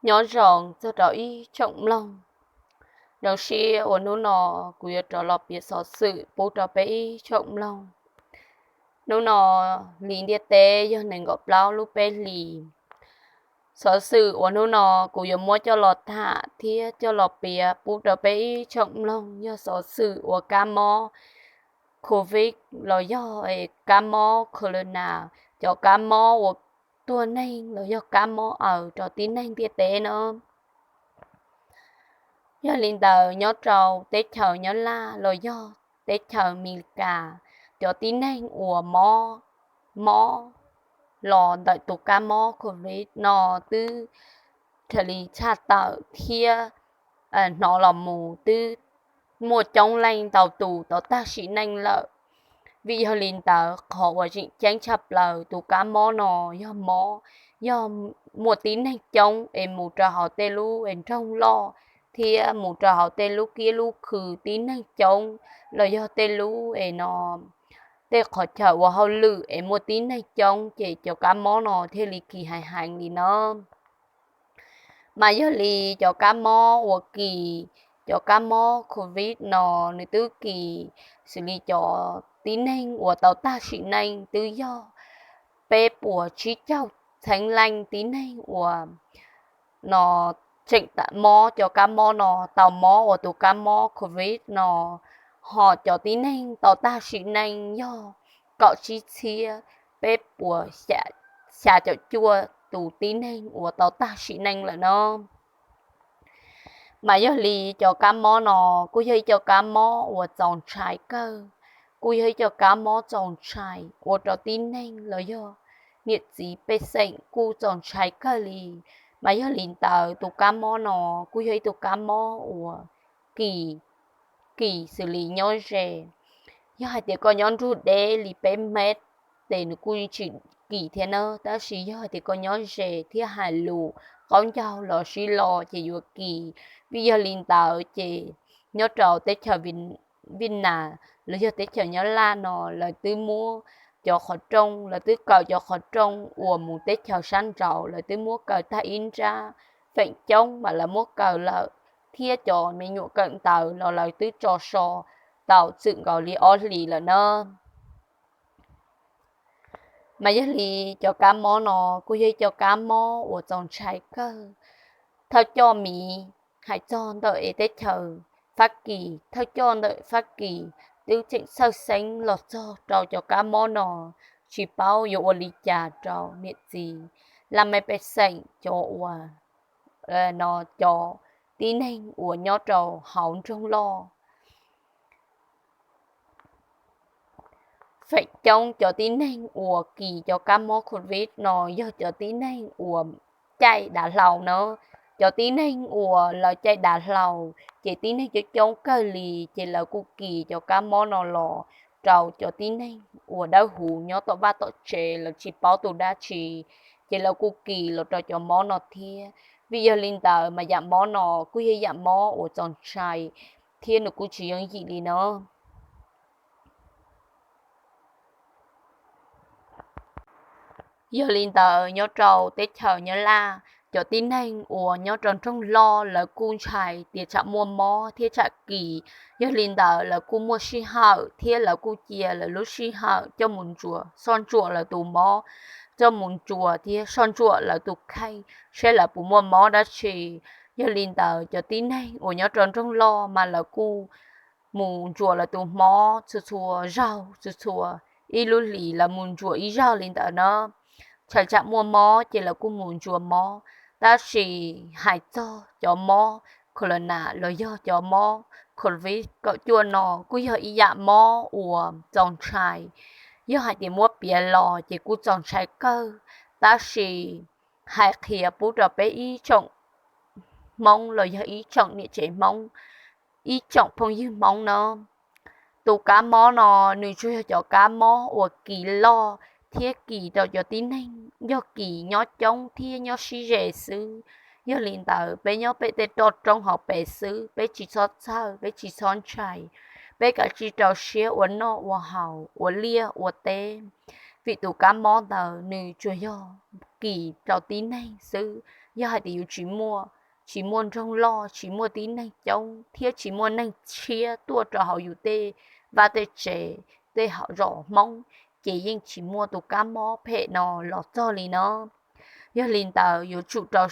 Nyob zoo txog rau ib tsoom mloog, zoo siab uas hnub no kuv yuav rov los piav xov xwm pub rau peb ib tsoom mloog. Hnub no li ntiaj teb yog nees nkaum plaub lub peb hlis. Xov xwm uas hnub no kuv yuav muab coj los tham thiab coj los piav pub rau peb ib tsoom mloog yog xov xwm uas kab mob covid los yog kab mob corona, cov kab mob uas tuag neeg los yog kab mob aws rau tib neeg ntiaj teb no. Yog li ntawd nyob rau teb chaws Nyab Laj los yog teb chaws Amelikas, cov tib neeg uas mob, mob los ntawm tus kab mob covid no twb raws li tshaj tawm thiab hnov los mus twb muaj coob leej ntau tus tau tag sim neej lawm. Vim yog li ntawd qhov uas tseem ceeb tshaj plaws tus kab mob no yog mob, yog muaj tib neeg coob es mus rau hauv tej lub es nroog loj thiab mus rau hauv tej lub kiab lub khw tib neeg coob los yog tej lub es no tej qhov chaw ua hauj lwm es muaj tib neeg coob ces cov kab mob no thiaj li kis heev heev li no. Mas yog li cov kab mob uas kis, cov kab mob covid no nws twb kis xws li cov tib neeg uas tau tag sim neej twb yog peb puas tsib caug txheeb leej tib neeg uas no tseem mob cov kab mob no, tau mob ua tus kab mob covid no, ho cov tib neeg tau tag sim neej yog kaum tsib txhiab peb puas xya caum cuaj tus tib neeg uas tau tag sim neej lawm no. Mas yog li cov kab mob no kuj yog ib cov kab mob uas txaus ntshai kawg, kuj yog ib cov kab mob txaus ntshai ua rau tib neeg los yog niam txiv pej xeem kuj txaus ntshai kawg li. Mas yog li ntawd tus kab mob no kuj yog ib tug kab mob uas kis, kis xws li nyob ze. Yog hais tias koj nyob nrug deb li peb mev ces nws kuj tsis kis thiab na, tab sis yog hais tias koj nyob ze thiab hais lus qaub ncaug los sib lo ces yuav kis. Vim yog li ntawd ces nyob rau teb chaws Vij Nas los yog teb chaws Nyab Laj no lawv twb muab cov qhov rooj, lawv twb kaw cov qhov rooj uas mus teb chaws sab nraud lawv twb muab kaw tag ib nrab, feem coob mas lawv muab kaw lawm, thiab cov me nyuam kawm ntawv los lawv twb tso so tau txwm nkaus li ob hlis lawm na. Mas yog li cov kab mob no kuj yog ib cov kab mob uas txaus ntshai kawg. Thawj coj miv hais txog ntawm es teb chaws Fab Kis, thawj coj ntawm Fab Kis twb tseem txhawj xeeb los txog rau cov kab mob no, tsis paub yuav ua li cas rau niam txiv laj mej pej xeem cov uas no cov tib neeg uas nyob rau hauv nroog loj. Feem coob cov tib neeg uas kis cov kab mob covid no yog cov tib neeg uas caij dav hlau na. Cov tib neeg uas lawv caij dav hlau ces tib neeg coob coob kawg li ces lawv kuj kis cov kab mob no los rau cov tib neeg uas dawb huv nyob tom vaj tom tsev lawv tsis paub tus dab tsi, ces lawv kuj kis los rau cov mob no thiab. Vim yog li ntawd mas yam mob no kuj yog yam mob uas txaus ntshai thiab nws kuj tsis yooj yim li no. Yog li ntawd nyob rau teb chaws Nyab Laj, cov tib neeg uas nyob rau nroog loj lawv kuj ntshai tias tsam muaj mob thiab tsam kis. Yog li ntawd lawv kuj muaj sij hawm thiab lawv kuj cia lawv lub sij hawm coj mus ntsuas soj ntsuam lawv tus mob, coj mus ntsuas thiab soj ntsuam lawv tus kheej saib lawv puas muaj mob dab tsi. Yog li ntawd cov tib neeg uas nyob rau nroog loj mas lawv kuj mus ntsuas lawv tus mob txhua txhua zaug, txhua txhua ib lub hlis lawv mus ntsuas ib zaug li ntawd na. Tshais tsam muaj mob ces lawv kuj mus ntsuas mob. Tab sis hais txog cov mob corona los yog cov mob covid kaum cuaj no kuj yog ib yam mob uas txaus ntshai. Yog hais tias muab piav los ces kuj txaus ntshai kawg, tab sis hais qhia pub rau peb ib tsoom Hmoob los yog ib tsoom niam tsev Hmoob, ib tsoom phooj ywg Hmoob no. Tus kab mob no nws tsuas yog cov kab mob uas kis loj thiab kis rau cov tib neeg yog kis nyob coob thiab nyob sib ze xwb. Yog li ntawd peb nyob pem tej roj roob hauv pes xwb, peb tsis txhob txhawj, peb tsis txhob ntshai, peb kav tsij rau siab ua noj ua haus, ua liaj ua teb. Vim tus kab mob ntawd nws tsuas yog kis rau tib neeg xwb, Yog hais tias yus tsis muaj, tsis muaj nroog loj, tsis muaj tib neeg coob thiab tsis muaj neeg tshiab tuaj rau hauv yus tej vaj tej tsev, tej hauv zos Hmoob, ces yeej tsis muaj tus kab mob phem no los txog li no. Yog li ntawd yuav tsum rau